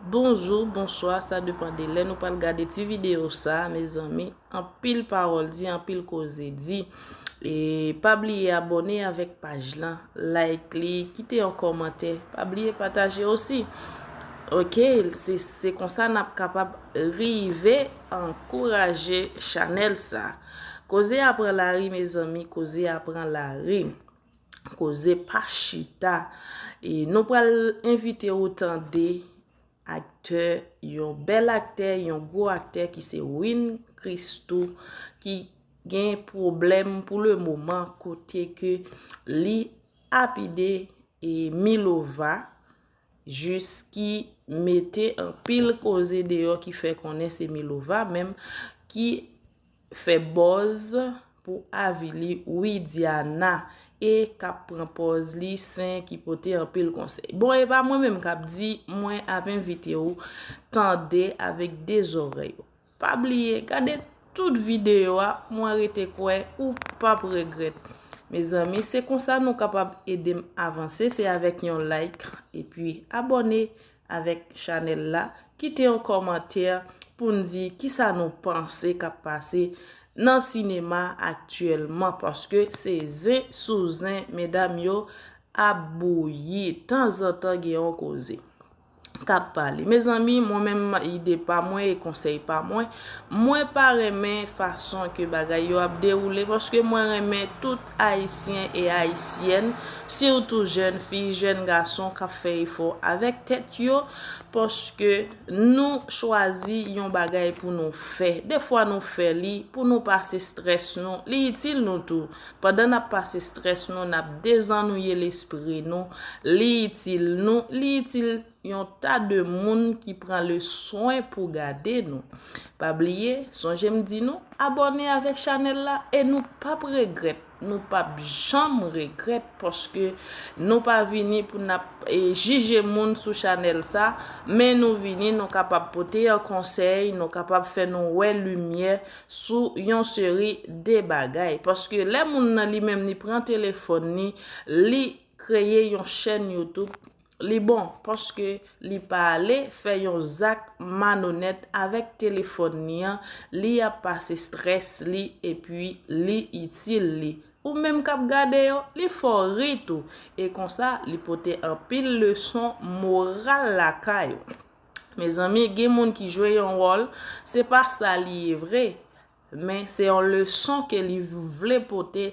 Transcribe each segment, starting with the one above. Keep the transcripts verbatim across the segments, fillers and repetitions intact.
Bonjou, bonswa, sa depann de lè nou pral gade ti videyo sa, mezanmi. Anpil pawòl di, anpil koze di. E pa bliye abòne avèk paj lan, like li, kite yon kòmantè. Pa bliye pataje osi. Ok, se, se konsa n ap kapab rive ankouraje chanèl sa. Koze a pran lari, mezanmi, koze a pran lari. Koze pa chita. E nou pral envite ou tande aktè, yon bèl aktè, yon gwo aktè ki se Win Christoo, ki gen pwoblèm pou le moman kote ke li apide e Milova, jis ki mete anpil koze deyò ki fè konnen se Milova menm ki fè buzz pou avili Widiana e k ap pran pòz li sen ki pote anpil konsèy. Bon, e pa mwen menm k ap di, mwen ap envite ou tande avèk de zòrèy ou. Pa bliye, gade tout videyo a, mwen rete kwè ou p ap regrèt. Mezanmi, se konsa nou kapab ede m avanse, se avèk yon like, epi abòne avèk chanèl la, kite yon kòmantè pou n di kisa nou panse k ap pase nan sinema aktyèlman, paske se zen sou zen, medam yo ap bouyi, tanzantan gen yon koze k ap pale. Mezanmi, mwen menm, ide pa mwen e konsèy pa mwen, mwen pa renmen fason ke bagay yo ap dewoule, paske mwen renmen tout Ayisyen e Ayisyèn, sitou jèn fi, jèn gason k ap fè efò avèk tèt yo, paske nou chwazi yon bagay pou nou fè. Defwa nou fè li pou nou pase strès nou, li itil nou tou. Pandan n ap pase strès nou, n ap dezannouye lespri nou, li itil nou, li itil yon ta de moun ki pran le swen pou gade nou. Pa bliye, sonje m di nou, abòne avèk chanèl la e nou p ap regrèt, nou p ap janm regrèt paske nou pa vini pou n ap e, jije moun sou chanèl sa, men nou vini, nou kapab pote yon konsèy, nou kapab fè nou wè limyè sou yon seri de bagay. Paske lè moun nan li menm li pran telefòn ni, li kreye yon chèn YouTube, li bon, paske li pa ale fè yon zak malonèt avèk telefòn ni an, li ap pase strès li epi li itil li. Ou menm k ap gade yo, li fè w ri tou. E konsa, li pote anpil leson moral lakay ou. Mezanmi, gen moun ki jwe yon wòl, se pa sa li ye vre. Men se yon leson ke li vle pote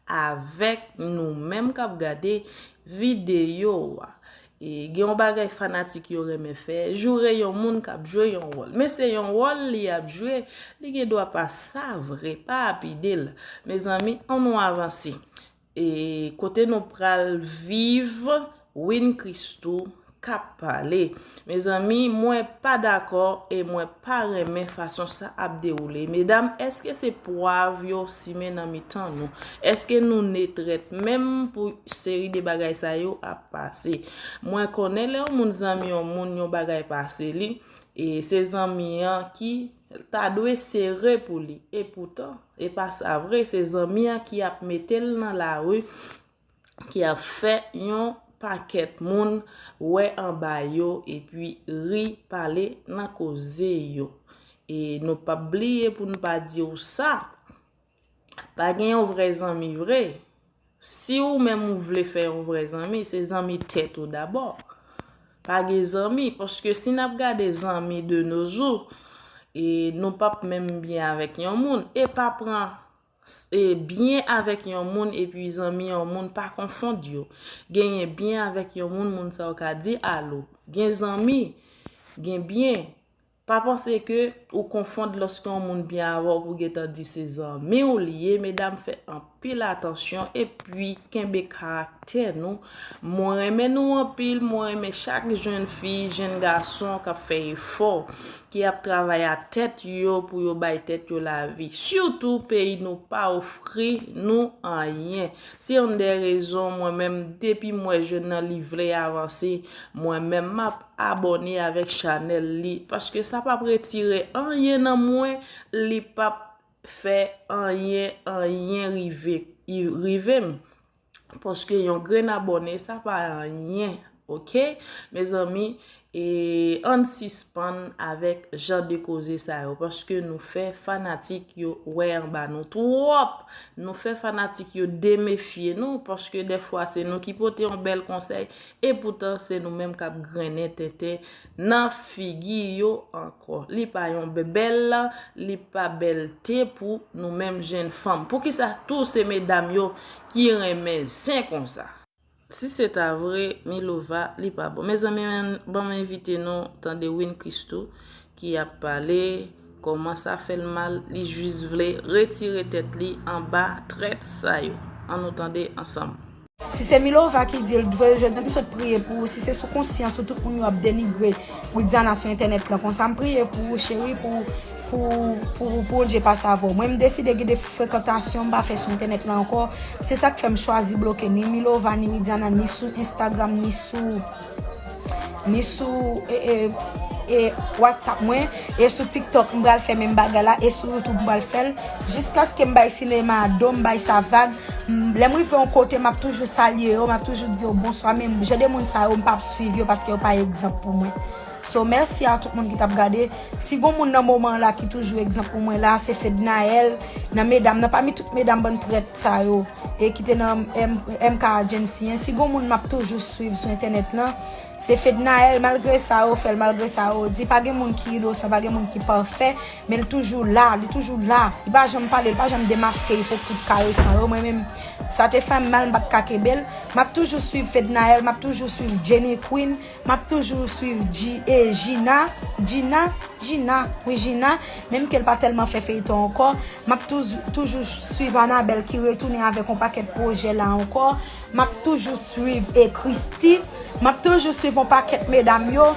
avèk nou menm k ap gade videyo a. E gen yon bagay fanatik yo renmen fè, joure yon moun k ap jwe yon wòl. Men se yon wòl li ap jwe, li gen dwa pa sa vre, pa apide l. Mezanmi, ann nou avanse. E kote nou pral viv, Win Christoo k ap pale. Mezanmi, mwen pa dakò e mwen pa renmen fason sa ap dewoule. Medam, èske se pwav yo simen nan mitan nou? Èske nou netrèt menm pou seri de bagay sa yo ap pase? Mwen konnen lè yon moun zanmi yon moun, yon bagay pase li, e se zanmi an ki ta dwe sere pou li. Epoutan, e pa sa vre, se zanmi an ki ap mete l nan lari, ki ap fè yon pakèt moun wè anba yo epi ri pale nan koze yo. E nou p ap bliye pou n pa di w sa, pa gen yon vrè zanmi vre. Si ou menm ou vle fè yon vrè zanmi, se zanmi tèt ou dabò. Pa gen zanmi, paske si n ap gade zanmi de nos jours, e nou p ap menm byen avèk yon moun, e pa pran e byen avèk yon moun epi zanmi yon moun, pa konfonn yo. Genyen byen avèk yon moun, moun sa yo ka di alo. Gen zanmi, gen byen. Pa panse ke ou konfonn lòske yon moun byen avè w pou gentan di se zanmi w li ye. Medam, fè anpil atansyon epi kenbe karaktè nou. Mwen renmen nou anpil, mwen renmen chak jèn fi, jèn gason k ap fè efò, ki ap travay a tèt yo pou yo bay tèt yo lavi. Sitou peyi nou pa ofri nou anyen. Se youn dè rezon mwen menm, depi m wè jèn nan li vle avanse, mwen menm m ap abòne avèk chanèl li, paske sa p ap retire anyen nan mwen, li p ap fè anyen, anyen rive, rive m. Paske yon grenn abòne, sa pa anyen, ok? Mezanmi, E ann sispann avèk jan de koze sa yo, paske nou fè fanatik yo wè anba nou twòp. Nou fè fanatik yo demefye nou, paske dèfwa se nou ki pote yon bèl konsèy, e poutan se nou menm k ap grennen tenten nan figi yo ankò. Li pa yon bèbèl, li pa bèlte pou nou menm jèn fanm. Poukisa tou se medam yo ki renmen zen konsa? Si se ta vre, Milova, li pa bon. Mezanmi, ban m envite nou tande Win Christou ki ap pale kòman sa fè l mal, li jis vle retire tèt li anba trèt sa yo. An nou tande ansanm. Si se Milova ki di l, vre, jodi a m sot priye pou ou. Si se sou konsyans ou, tout moun yo ap denigre Widiana sou entènèt lan konsa, m priye pou ou, cheri, pou, pou, pou, pou Bondye pase avè w. Mwen, m deside gen de frekantasyon m pa fè sou entènèt lan ankò. Se sa k fè m chwazi bloke ni Milova, ni Widiana, ni sou Instagram, ni sou, ni sou e, e, e WhatsApp mwen, e sou TikTok m pral fè menm bagay la, e sou YouTube m pral fè l. Jiskaske m bay sinema a do, m bay sa vag. M, lè m rive yon kote, m ap toujou salye yo, m ap toujou di yo bonswa, men jan de moun sa yo, m p ap swiv yo paske yo pa egzanp pou mwen. So, mèsi a tout moun ki t ap gade. Si gon moun nan moman an la ki toujou egzanp pou mwen la, se Fednaelle, nan medam nan, pami tout medam bann trèt sa yo, e ki te nan M-, MK Agency an. Si gon moun m ap toujou swiv sou entènèt lan, se Fednaelle, malgre sa yo fè l, malgre sa yo di, pa gen moun ki inosan, pa gen moun ki pafè, men l toujou la, li toujou la. Li pa janm pale, li pa janm demaske ipokrit karesan yo. Mwen menm, sa te fè m mal, m pa t ka kenbe l. M ap toujou swiv Fednaelle, m ap toujou swiv Jenny Queen, m ap toujou swiv Ji-, e, Gina, Gina, Gina, wi Gina, menm ke l pa tèlman fè feyton ankò, m ap toujou, toujou swiv Anabelle ki retounen avèk yon pakèt pwojè la ankò, m ap toujou swiv e Christie, m ap toujou swiv yon pakèt medam yo,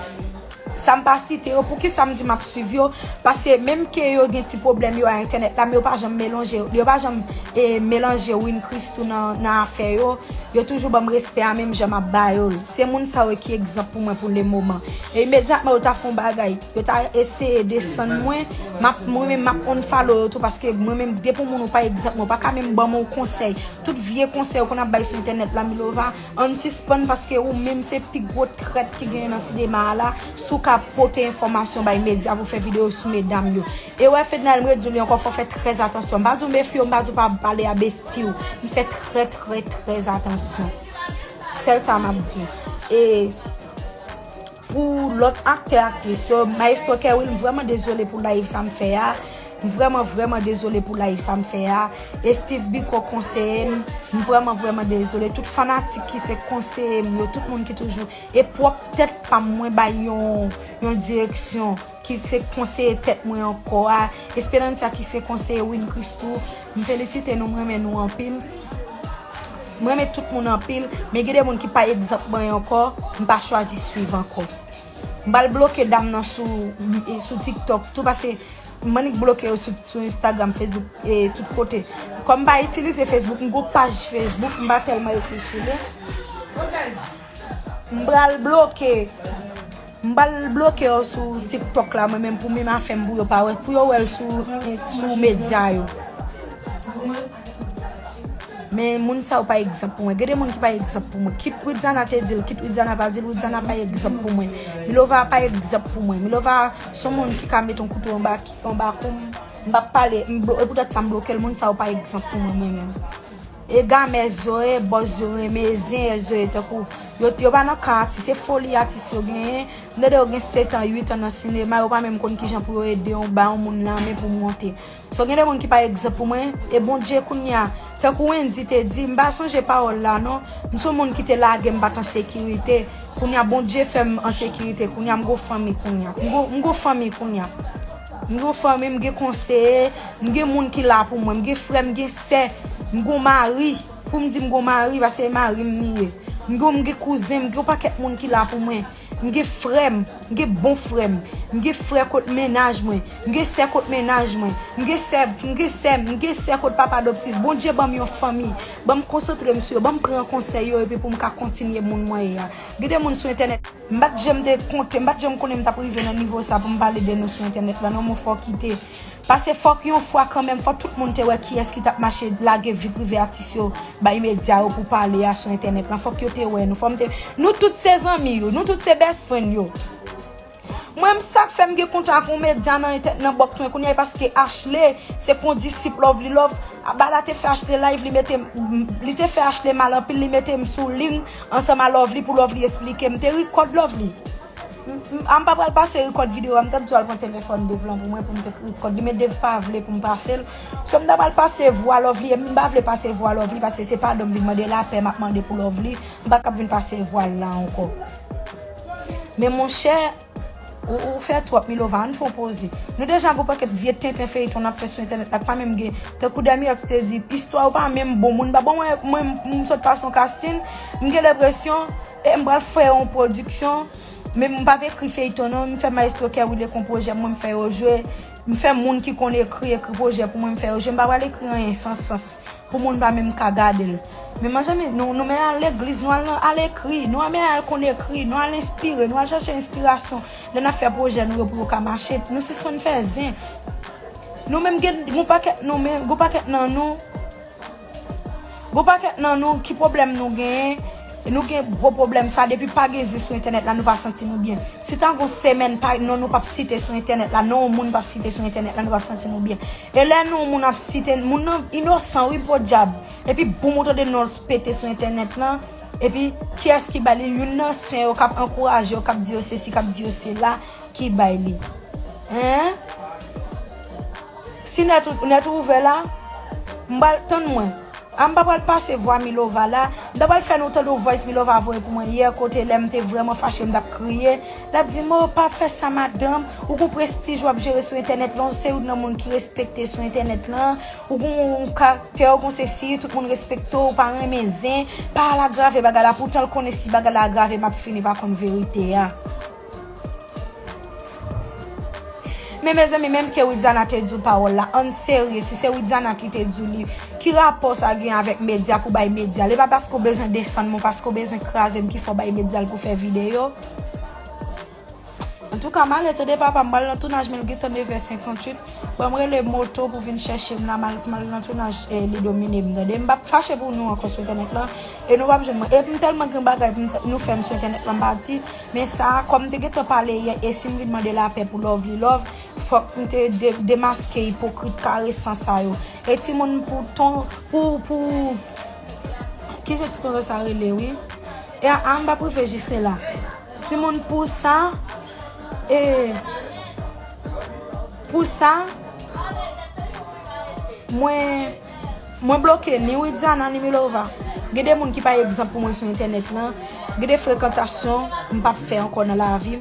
sa m pa site yo, poukisa m di m ap swiv yo, paske menm ke yo gen ti pwoblèm yo a entènèt la, men yo pa janm melanje, yo pa janm, e, melanje Win Christou nan, nan afè yo. Yo toujou ban m respè a menm jan m ap ba yo l. Se moun sa yo ki egzanp pou mwen pou lemoman. E imedyatman yo ta fè yon bagay, yo ta eseye desann mwen, m ap, mwen menm m ap unfollow yo tou, paske mwen menm depi yon moun ou pa egzanp mwen, ou pa ka menm ban m yon konsèy. Tout vye konsèy ou konn ap bay sou entènèt la, Milova, ann sispann, paske ou menm se pi gwo trèt ki genyen nan sinema a la. Si w ka pote enfòmasyon bay medya pou fè videyo sou medam yo. E wè Fednaelle, m redi w li ankò, fò w fè trè atansyon. M pa di w mefye w, m pa di w pa pale a besti w. M fè trè, trè, trè atansyon. Sèl sa m ap di. E pou lòt aktè, aktris yo, Maestro Kerwil, m vrèman dezole pou live sa m fè a. M vrèman, vrèman dezole pou live sa m fè a. E Steve Biko konseye m. M vrèman, vrèman dezole. Tout fanatik ki se konseye m yo, tout moun ki toujou. E pwòp tèt pa m, mwen bay yon, yon direksyon. Ki se konseye tèt mwen ankò a, Esperanza ki se konseye Win Christou, m felisite nou, m renmen nou anpil. M renmen tout moun anpil, men gen de moun ki pa egzanp mwen ankò, m pa chwazi swiv ankò. M pral bloke dam nan sou, sou TikTok tou, paske m annik bloke yo sou, sou Instagram, Facebook, e tout kote. Kòm m pa itilize Facebook, m gon paj Facebook, m pa tèlman ekri sou li. M pral bloke. M pral bloke yo sou TikTok la, mwen menm, pou menm afè m, pou yo pa wè, pou yo wè l sou, sou medya yo. Men moun sa yo pa egzanp pou mwen. Gen de moun ki pa egzanp pou mwen. Kit Widiana te di l, kit Widiana pa di l, Widiana pa egzanp pou mwen. Milova pa egzanp pou mwen. Milova se yon moun ki ka mete yon kouto anba, anba kou m. M p ap pale, m blo-, e poutèt sa m bloke l, moun sa yo pa egzanp pou mwen, mwen menm. E gamè Zoe, bòs yo renmen, zen Zoe tankou. Yo, yo pa nan ka atis, se foli atis yo genyen. M tande yo gen sèt an, uit an nan sinema, yo pa menm konn kijan pou yo ede yon, bay yon moun lanmen pou monte. So, gen de moun ki pa egzanp pou mwen, e Bondye kounye a, tankou Wendy te di, m pa sonje pawòl la non, m se yon moun ki te lage m pa t an sekirite, kounye a Bondye fè m an sekirite, kounye a m gon fanmi kounye a. M gon, m gon fanmi kounye a. M gon fanmi, m gen konseye, m gen moun ki la pou mwen, m gen frè, m gen sè, m gon mari. Pou m di m gon mari, paske e mari m li ye. M gon, m gen kouzen, m gen yon pakèt moun ki la pou mwen. M gen frè m, m gen bon frè m. M gen frè kot mennaj mwen. M gen sè kot mennaj mwen. M gen sè, m gen sè, m gen sè kot papa adoptif. Bondye ban m yon fanmi. Ban m konsantre m sou yo. Ban m pran konsèy yo epi pou m ka kontinye moun mwen ye a. Gen de moun sou entènèt. M pa t janm te konte, m pa t janm konnen m t ap rive nan nivo sa pou m pale de nou sou entènèt la non, men fò kite. Paske fòk yon fwa kanmenm, fòk tout moun te wè kiyès ki t ap mache lage vi prive atis yo bay medya yo pou pale a sou entènèt lan. Fòk yo te wè nou. Fò m te, nou tout se zanmi yo, nou tout se best friend yo. Menm sa k fè m gen kontra ak yon medya nan entè- nan bòks mwen kounye a, e paske Ashley se kondisip Lovely Love. Bala te fè Ashley live, li mete m, li te fè Ashley mal anpil, li mete m sou liy ansanm a Lovely pou Lovely esplike m. Te rikòd Lovely. M, m, a m pa pral pase rikòd videyo a, m t ap di w al pran telefòn Dave lan pou mwen, pou m te rikòd li, men Dave pa vle pou m pase l. So, m ta pral pase vwa Lovely, e m pa vle pase vwa Lovely, paske se padon m vin mande, lapè m ap mande pou Lovely. M pa kab vin pase vwa l la ankò. Men monchè, ou, ou fè twòp, Milova, ann fè yon poze. Nou deja gon pakèt vye tenten feyton n ap fè sou entènèt la, k pa menm gen, tankou Damirex te di, istwa yo pa menm bon. Moun pa bon, mwen, mwen, m sot pase yon casting, m gen lenpresyon, e m pral fè yon pwodiksyon, men m p ap ekri feyton non, m fè Maestro Kerwil Lecon pwojè mwen, m fè yo jwe, m fè moun ki konn ekri, ekri pwojè pou mwen, m fè yo jwe, m pa pral ekri anyen san sans pou moun pa menm ka gade l. Men manzè, men nou, nou men al legliz, nou al nan, al ekri, nou al men al konn ekri, nou al enspire, nou al chache enspirasyon. Lè n ap fè pwojè nou yo pou yo ka mache, nou sispann fè zen. Nou menm gen, gon pakèt nou menm, gon pakèt nan nou, gon pakèt nan nou, ki pwoblèm nou genyen? Nou gen gwo pwoblèm sa, depi pa gen zen sou entènèt la, nou pa santi nou byen. Si ta gon semèn pa, non nou p ap site sou entènèt la, non yon moun p ap site sou entènèt la, nou p ap santi nou byen. E lè non yon moun ap site, moun nan inosan wi, podyab. Epi boum, ou tande non l pete sou entènèt lan. Epi kiyès ki ba li? Youn nan sen yo k ap ankouraje yo, k ap di yo sesi, k ap di yo sela, ki bay li. Hein? Si nèt ou, nèt ou ouvè la, m pral tann mwen. A m pa pral pase vwa Milova la. M ta pral fè nou tande yon voice Milova voye pou mwen yè, kote lè m te vrèman fache, m t ap kriye. L ap di m, "O, pa fè sa, madanm. Ou gon prestij w ap jere sou entènèt lan, ou se youn nan moun ki respekte sou entènèt lan. Ou gon kaktè, ou gon sesi, tout moun respekte w, ou pa renmen zen. Pa al agrave bagay la." Poutan l konnen si bagay la agrave, m ap fini pa konn verite a. Men mezanmi, menm ke Widiana te di w pawòl la, ann serye, si se Widiana ki te di w li, ki rapò sa gen avèk medya pou bay medya? Li pa paske w bezwen desann mwen, paske w bezwen kraze m ki fè w bay medya l pou fè videyo. Antouka, m ale tande papa, m pral nan tounaj, men l gentan nèf è senkantuit. Bon, m rele moto pou vin chèche m la, m al, m al nan tounaj, eh, li domine m, tande. M p ap fache pou nou ankò sou entènèt lan, e nou p ap jwenn mwen. E m tèlman gen bagay pou m t-, nou fè m sou entènèt lan, m pa di, men sa, kòm m te gentan pale yè, e si m vin mande lapè pou Lovely Love, fòk m te de-, demaske ipokrit karesan sa yo. E timoun pou ton, pou, pou, ki jan ti tonton sa rele, wi? E a, a, m p ap rive jis la. Timoun, pou sa, e, pou sa, mwen, mwen bloke ni Widiana, ni Milova. Gen de moun ki pa egzanp pou mwen sou entènèt lan. Gen de frekantasyon m p ap fè ankò nan lavi